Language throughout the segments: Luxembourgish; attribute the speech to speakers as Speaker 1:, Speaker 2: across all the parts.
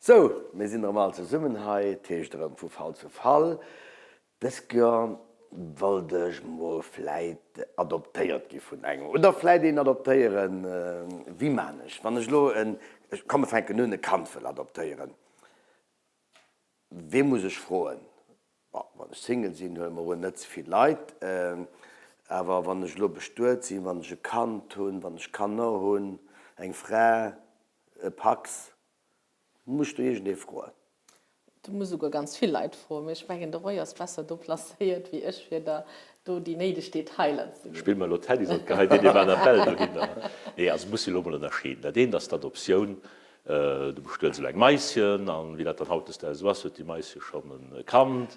Speaker 1: Sou, mir sinn erëm all zesummen hei, et heescht erëm vu Fall zu Fall. Dëst Joer wollt ech mol vläit adoptéiert gi vun engem oder vläit een adoptéieren. Wéi maan ech, wann ech elo en, komm mir fänken un, e Kand wëll adoptéieren? Wee muss ech froen? Bon, wann ech Single sinn, huele mer un, net ze vill Leit. Awer wann ech elo bestuet sinn, wann ech e Kand hunn, wann ech Kanner hunn, eng Fra, e Pacs, Muss du iergendee froen?
Speaker 2: Du muss esouguer ganz vill Leit froen, mee ech mengen de Roy ass besser do placéiert wéi ech fir der do déi néideg Detailer ze ginn.
Speaker 3: Spill mer elo Tennis an gehei deen deem aner Bäll dohinner. Nee, also muss elo mol ënnerscheeden. Dat eent ass d'Adoptioun, du bestuels elo eng Maischen an wéi dat dann hautdesdaags esou ass, huet déi Maische schonn e Kand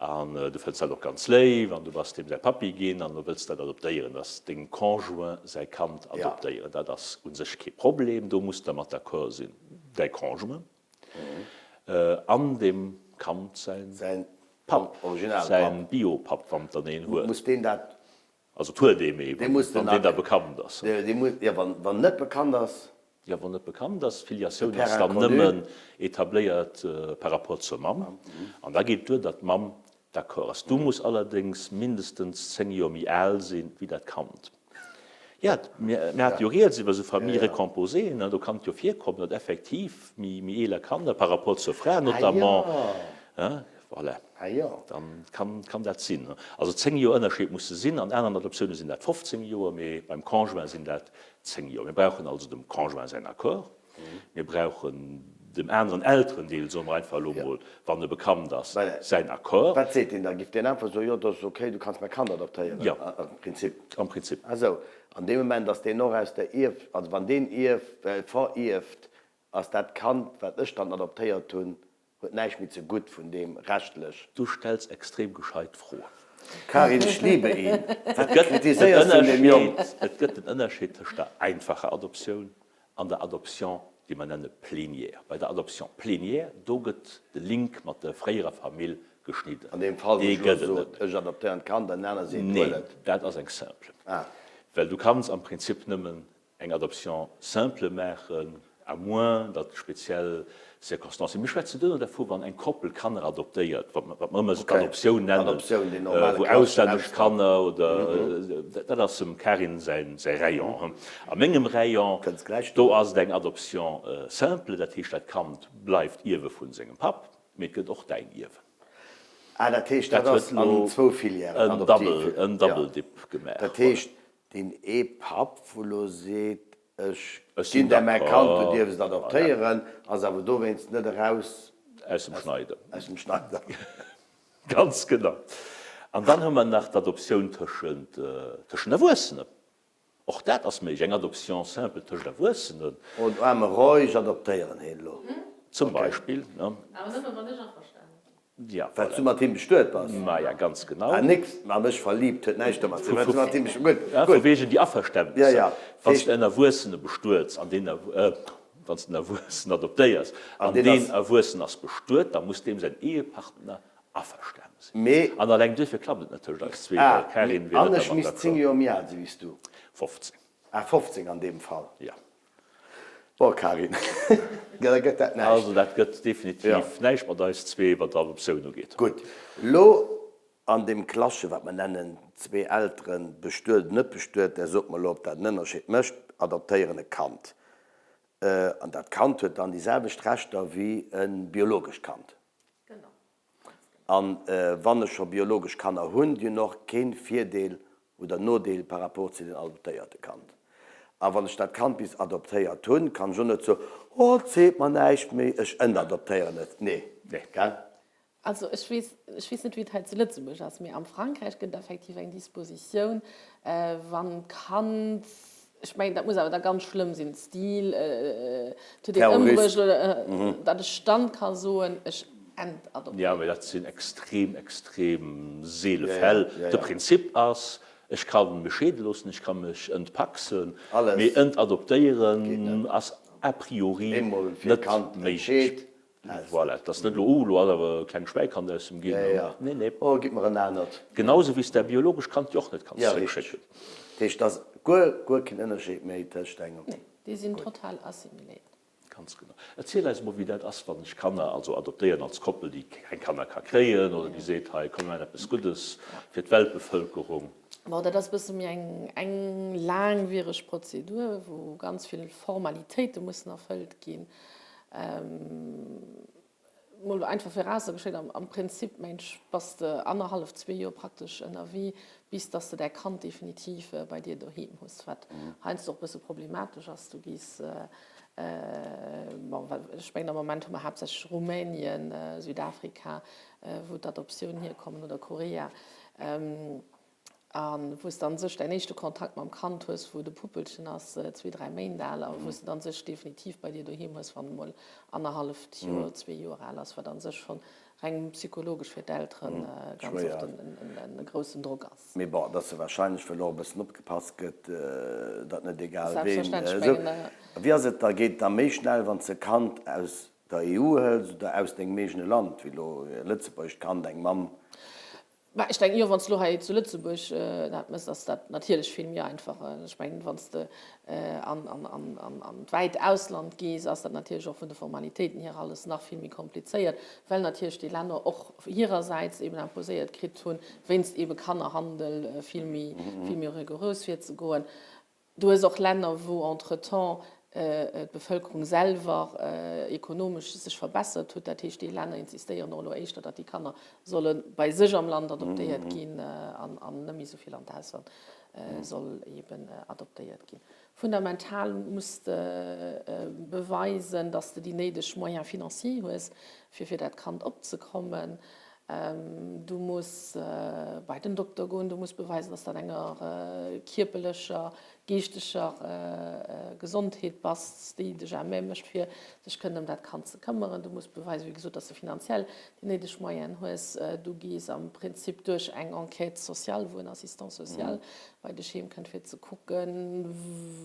Speaker 3: an du fënns dat och ganz léif an du bass deem säi Pappi ginn an elo wëlls dat adoptéieren, dass dengem Conjoint säi Kand adoptéieren. Dat ass u sech kee Problem, do muss der mat d'accord sinn, däi Conjoint an dem Kand säin Papp, säin Biopapp, wann et dann een huet.
Speaker 1: Muss deen dat
Speaker 3: Also et huet ee méi, wann deen da bekannt ass.
Speaker 1: Jo, wann net bekannt ass.
Speaker 3: Jo, wann net bekannt ass. D'Filiatioun ass dann nëmmen etabléiert par rapport zur Mamm. An da geet duer, datt d'Mamm d'accord ass. Du muss allerdéngs mindestens 10 Joer méi al sinn, wéi dat Kand. Jo, mir hate jo rieds iwwer esou Familles recomposées, do kann et jo virkommen, datt effektiv méi eeler Kanner par rapport zur Fra notamment, Voilà, dann kann dat sinn. Also 10 Joer Ënnerscheed musse sinn. An aneren Adoptioune sinn dat 15 Joer, mee beim Conjoint sinn dat 10 Joer. Mir brauchen also dem Conjoint säin Accord. Mir brauchen dem aneren Elterendeel, soe mer einfach elo mol, wann e bekannt ass, säin Accord.
Speaker 1: Wat seet deen da? Giff deen einfach soen, jo, dat ass ok, du kanns mäi Kand adoptéieren?
Speaker 3: Jo,
Speaker 1: am Prinzip.
Speaker 3: Am Prinzip.
Speaker 1: Ah sou, an deem Moment ass deen och aus der Ierf, also wann deen ierf, verierft, ass dat Kand, wat ech dann adoptéiert hunn, Huet näischt méi ze gutt vun deem rechtlech.
Speaker 3: Du stells extrem gescheit Froen.
Speaker 1: Karin, ich liebe ihn. Wat kritiséiers du un deem Jong?
Speaker 3: Et gëtt en Ënnerscheed tëscht der einfacher Adoptioun an der Adoption, déi mer nenne plénière. Bei der Adoption plénière, do gëtt de Link mat der fréierer Famill geschnidden.
Speaker 1: An deem Fall, wou ech elo sot, ech adoptéieren d'Kand an den aner seet, huel et.
Speaker 3: Neen, dat ass eng simple. Well du kanns am Prinzip nëmmen eng Adoption simple maachen, à moins datt speziell Circonstances sinn. Mir schwätzen duerno dervu wann eng Koppel Kanner adoptéiert, wat mer ëmmer esou d'Adoptioun nennen, wou auslännesch Kanner oder, dat ass dem Karin säi Rayon. A mengem Rayon, do ass et eng Adoption simple, dat heescht dat Kand bleift Ierwe vun sengem Papp, mee et gëtt och däin Ierwen.
Speaker 1: Ah, dat heescht, dat ass an zwou Filièren,
Speaker 3: Adoptiv. En Double Dip gemaach.
Speaker 1: Dat heescht, Deen ee Papp, wou lo seet, ech ginn der mäi Kand, du dierfs et adoptéieren, ass awer dowéinst net eraus
Speaker 3: aus dem Schneider.
Speaker 1: Aus dem Schneider.
Speaker 3: Ganz genau. An dann hu mer nach d'Adoptioun tëschent tëschent Erwuessenen. Och dat ass méiglech, eng Adoption simple tëschent Erwuessenen.
Speaker 1: Oh, den aarme Roy, ech adoptéieren heen elo.
Speaker 3: Zum Beispill, ne?
Speaker 2: Awer nëmme wann ech averstanen sinn.
Speaker 3: Ja,
Speaker 1: Well s du mat him bestuet bass?
Speaker 3: Maja, ganz genau.
Speaker 1: Ah, nix a mech verliibt huet näischt domat ze dinn, well s du mat him bestuet. Gutt,
Speaker 3: gutt. Vu wegen déi Averständnisser. Ja, ja. Wann s de en Erwuessene bestuets an deen, wann s de en Erwuessenen adoptéiers an deen Erwuessen ass bestuet, da muss deem säin Ehepartner averstane sinn.
Speaker 1: Mee.
Speaker 3: An alleng duerfir klappt et net tëscht eis zwee, well d'Karin wier
Speaker 1: net
Speaker 3: dermat d'accord.
Speaker 1: An ech misst 10 Joer méi al si wéi s du.
Speaker 3: 15.
Speaker 1: Ah, 15 an deem Fall.
Speaker 3: Ja.
Speaker 1: Bon, Karin, da gëtt dat näischt.
Speaker 3: Also dat gëtt definitiv näischt mat eis zwee, wat d'Adoptioun ugeet.
Speaker 1: Gutt, elo an deem Klassche, wat mer nennen zwee Elteren, bestuet oder net bestuet, där sot mer elo, ob dat en Ënnerscheed mécht, adoptéieren e Kand. An dat Kand huet dann déi selwecht Rechter wéi e biologescht Kand.
Speaker 2: Genau.
Speaker 1: A wann ech scho biologesch Kanner hunn, déi hunn och kee Virdeel oder Nodeel par rapport zu den adoptéierte Kand. A wann ech dat Kand bis adoptéiert hunn, kann ech och net soen, oh, et seet mer näischt méi, ech entadoptéieren et. Nee, gell?
Speaker 2: Also ech weess, ech weess net, wéi et hei zu Lëtzebuerg ass, mee am Frankräich gëtt et effektiv eng Dispositioun, wann d'Kand, Ech mengen, dat muss awer da ganz schlëmm sinn, Stil, et huet een ëmbruecht oder datt ech dann ka soen, ech entadoptéieren.
Speaker 3: Jo, mee dat sinn extrem, extrem seele Fäll. De Prinzip ass, ech ka mech scheede loossen, ech ka mech entpaxen, mee entadoptéieren ass a priori net méiglech. Voilà, et ass net elo, oh, elo ass awer e klengt Schwäikand aus em ginn.
Speaker 1: Nee, nee. Oh, gitt mer en anert.
Speaker 3: Genausou wéi s de däi biologescht Kand jo och net kanns zeréckschécken.
Speaker 1: Ja, richteg. Dat heescht, et ass guer, guer keen Ënnerscheed méi tëscht engem.
Speaker 2: Nee, déi sinn total assimiléiert.
Speaker 3: Ganz genau. Erziel eis emol, wéi dat ass, wann ech Kanner also adoptéieren als Koppel, déi keng Kanner ka kréien oder déi seet, hei komm mir maachen eppes Guddes fir d'Weltbevëlkerung.
Speaker 2: Bon, dat ass e bësse méi eng eng laangwiereg Prozedur, wou ganz vill Formalitéite mussen erfëllt ginn. Mol einfach virausgeschéckt, am Prinzip mengt ech, bass de annerhallef, zwee Joer praktesch ënnerwee, bis dass de däi Kand definitiv bei dir doheem hues, wat heiansdo och e bësse problematesch ass. Du gees, bon, ech mengen am Moment hu mer haaptsächlech Rumänien, Südafrika, wou d'Adoptioun hierkommen, oder Korea. A wou s de an sech däin éischte Kontakt mam Kand hues, wou et e Puppelchen ass, zwee, dräi Méint al, a wou s de dann sech definitiv bei dir doheem hues, wann et mol annerhalleft Joer, zwee Joer al ass, wat an sech schonn reng psychologesch fir d'Eltere ganz oft e groussen Drock ass.
Speaker 1: Mee bon, et ass jo wahrscheinlech, well och e bëssen opgepasst gëtt, datt net egal ween esou. Wéi ass et da, geet et da méi schnell, wann s de e Kand aus der EU hëls oder aus dengem eegene Land, wéi elo e lëtzebuergescht Kand, eng Mamm?
Speaker 2: Mä ech denken, jo, wann s de elo hei zu Lëtzebuerg dat méchs, ass dat natierlech vill méi einfach. Ech mengen, wann s de an d'wäit Ausland gees, ass dat natierlech och vun de Formalitéiten hier alles nach vill méi komplizéiert, well natierlech déi Länner och hirersäits eben imposéiert kritt hunn, wéinst ebe Kannerhandel vill méi, vill méi rigorös virzegoen. Du hues och Länner, wou entretemps d'Bevëlkerung selwer ekonomesch sech verbessert huet. Dat heescht, déi Länner insistéieren och elo éischter, datt déi Kanner solle bei sech am Land adoptéiert ginn an net méi esou vill an d'Ausland soll eben adoptéiert ginn. Fundamental muss de beweisen, datt s de déi néideg Moyens financiers hues, fir fir dat Kand opzekommen. Du muss bei den Dokter goen, du muss beweisen, dass de an enger kierperlecher, geeschteger Gesondheet bass, déi dech à même mécht, fir sech kënnen ëm dat Kand ze këmmeren. Du muss beweisen, wéi gesot, dass de finanziell déi néideg Moyenen hues. Du gees am Prinzip duerch eng Enquête sociale, wou en Assistant social bei dech heem kënnt, fir ze kucken,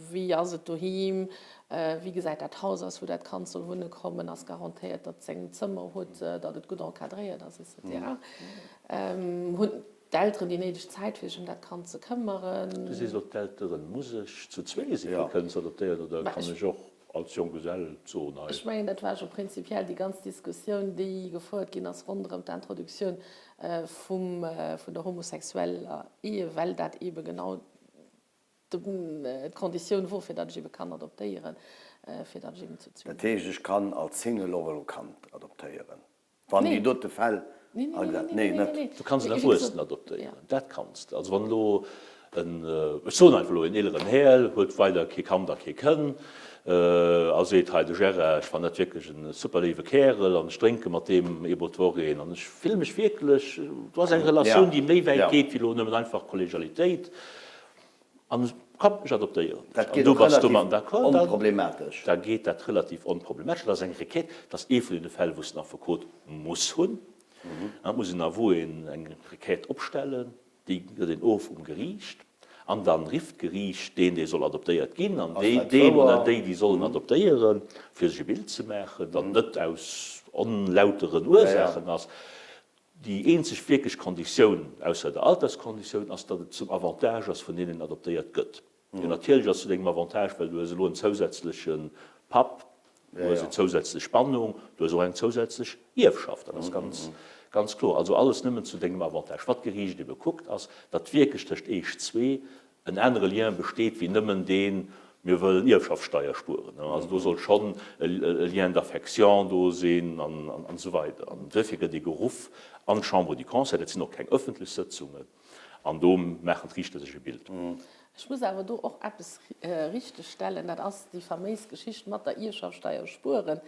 Speaker 2: wéi ass et doheem, Wéi gesäit dat Haus aus, wou dat Kand soll wunne kommen? Ass garantéiert, datt et seng Zëmmer huet, datt et gutt encadréiert ass, etc. Hunn d'Elteren déi néideg Zäit, fir sech ëm dat Kand ze këmmeren?
Speaker 3: Du sees elo d'Elteren. Muss ech zu zwee sinn, fir kënnen ze adoptéieren, oder kann ech och als Jonggesell soen, hei.
Speaker 2: Ech mengen, dat war scho prinzipiell déi ganz Diskussioun, déi gefouert ginn ass ronderëm d'Introduktioun vum, vun der homosexueller Ehe, well dat eebe genau D'Konditioun wor, fir datt ech ebe kann adoptéieren, fir datt ech eben zu zwee.
Speaker 1: Dat heescht, ech kann als Single och elo Kand adoptéieren, wann déi dote Fäll agesat. Nee, net.
Speaker 3: Du kanns en Erwuessenen adoptéieren, dat kanns de. Also wann elo en, ech soen einfach elo, en eeleren Här huet weider kee Kand a kee Kënn a seet, hei de Gérard, ech fannen dat wierklech e super léiwe Kärel an ech drénke mat deem eemol d'Woch een an ech fille mech wierklech, do ass eng Relatioun, déi méi wäit geet wéi elo nëmmen einfach Kollegialitéit. An komm, ech adoptéieren dech.
Speaker 1: Dat geet och relativ onproblematesch.
Speaker 3: Da geet dat relativ onproblematesch. Dat ass eng Requête, dat ass ee vun deene Fäll, wou s den Affekot muss hunn. Et muss en Avoué eng Requête opstellen, déi gëtt een of um Geriicht. An dann rifft d'Geriicht deen, dee soll adoptéiert ginn, an deen oder déi, déi sollen adoptéieren, fir sech e Bild ze maachen, datt et net aus onlauteren Ursaachen ass. Déi eenzeg wierklech Konditioun, ausser der Alterskonditioun, ass, datt et zum Avantage ass vun deenen adoptéiert gëtt. Jo, natierlech ass et zu dengem Avantage, well du hues elo en zousätzleche Papp, du hues eng zousätzlech Bannung, du hues och eng zousätzlech Ierfschaft. Dat ass ganz, ganz kloer. Also alles nëmmen zu dengem Avantage. Wat d'Geriicht ebe kuckt, ass, datt wierklech tëscht eech zwee en anere Lien besteet wéi nëmmen deen, mir wëllen Ierfschaftssteier spueren. Also do soll schonn e Lien d'affection do sinn an esou weider. An duerfir gëtt ee geruff an d'Chambre du Conseil, dat sinn och keng ëffentlech Sëtzungen, an do maachen d'Riichter sech e Bild.
Speaker 2: Ech muss awer do och eppes richtegstellen, dat ass déi faméis Geschicht mat der Ierfschaftssteier spueren.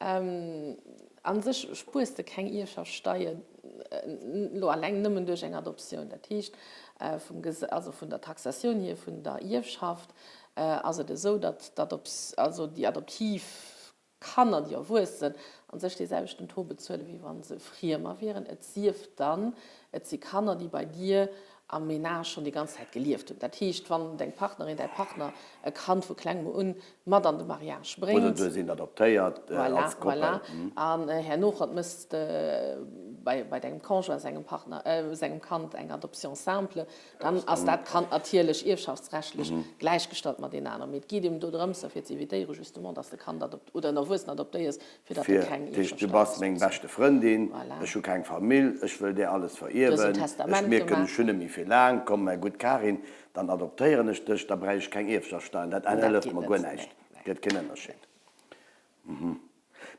Speaker 2: A sech spuers de keng Ierfschaftssteier elo alleng nëmmen duerch eng Adoptioun. Dat heescht, vum also vun der Taxatioun hier vun der Ierfschaft ass et esou, datt also déi adoptiv Kanner, déi erwuessen, a sech dee selwechten Taux bezuelen, wéi wa se Friemer wieren. Et sief dann, et si Kanner, déi bei dir am Ménage schonn déi ganz Zäit gelieft hunn. Dat heescht, wann deng Partnerin, däi Partner e Kand vu klengem un mat an de Mariage bréngt.
Speaker 1: Oder du hues een adoptéiert als Koppel.
Speaker 2: Voilà, voilà. An herno mëss de. bei bei dengem Conjoint sengem Partner, sengem Kand eng Adoption simple, dann ass dat Kand natierlech ierfschaftsrechtlech gläichgestallt mat deenen aneren. Mee et geet eben do drëms, fir ze evitéieren justement, dass de Kand adopt oder en Erwuessenen adoptéiers, fir datt e
Speaker 1: Fir
Speaker 2: keng
Speaker 1: dat heescht, du
Speaker 2: Ierfschaftssteier
Speaker 1: bass
Speaker 2: muss
Speaker 1: meng
Speaker 2: bezuelen.
Speaker 1: beschte Frëndin,
Speaker 2: Voilà.
Speaker 1: ech hu keng Famill, ech wëll där alles
Speaker 2: Du hues en
Speaker 1: verierwen, ech
Speaker 2: Testament
Speaker 1: mierken,
Speaker 2: gemaach.
Speaker 1: ech hunn net méi vill laang, komm mäi gutt Karin, dann adoptéieren ech dech, da bräich ech keng Ierfschaftssteiern. Dat
Speaker 2: Dat
Speaker 1: hëlleft
Speaker 2: geet
Speaker 1: mer guer
Speaker 2: net,
Speaker 1: näischt,
Speaker 2: nee, nee.
Speaker 1: gëtt keen Ënnerscheed.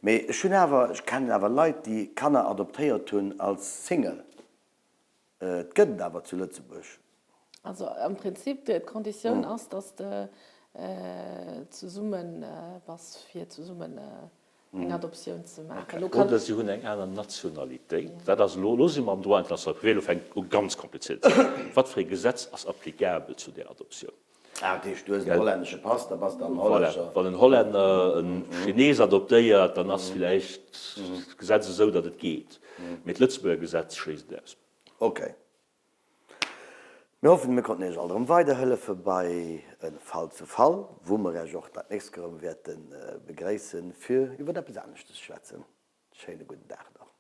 Speaker 1: Mee ech hunn awer, ech kennen awer Leit, déi Kanner adoptéiert hunn als Single. Et gëtt et awer zu Lëtzebuerg.
Speaker 2: Also am Prinzip, d'Konditioun ass, dass de zesumme bass, fir zesummen eng Adoptioun ze maachen.
Speaker 3: Oder si hunn eng aner Nationalitéit. Dat ass elo, elo si mer am Droit international privé, elo fänkt u ganz komplizéiert ze ginn. Wat fir ee Gesetz ass applicabel zu där Adoptioun?
Speaker 1: Ah, dat heescht, du hues en hollännesche Pass, da bass de an hollännescher.
Speaker 3: Voilà, wann en Hollänner en Chines adoptéiert, dann ass villäicht d'Gesetz esou, datt et geet. Mee d'Lëtzebuerger Gesetz schléisst et aus.
Speaker 1: Ok. Mir hoffen, mir konnten Iech alt erëm weiderhëllefe bei E Fall zu Fall, wou mer Iech och dat nächst Kéier erëm wäerte begréissen, fir iwwer eppes aneschtes ze schwätzen. Schéine gudden Dag nach.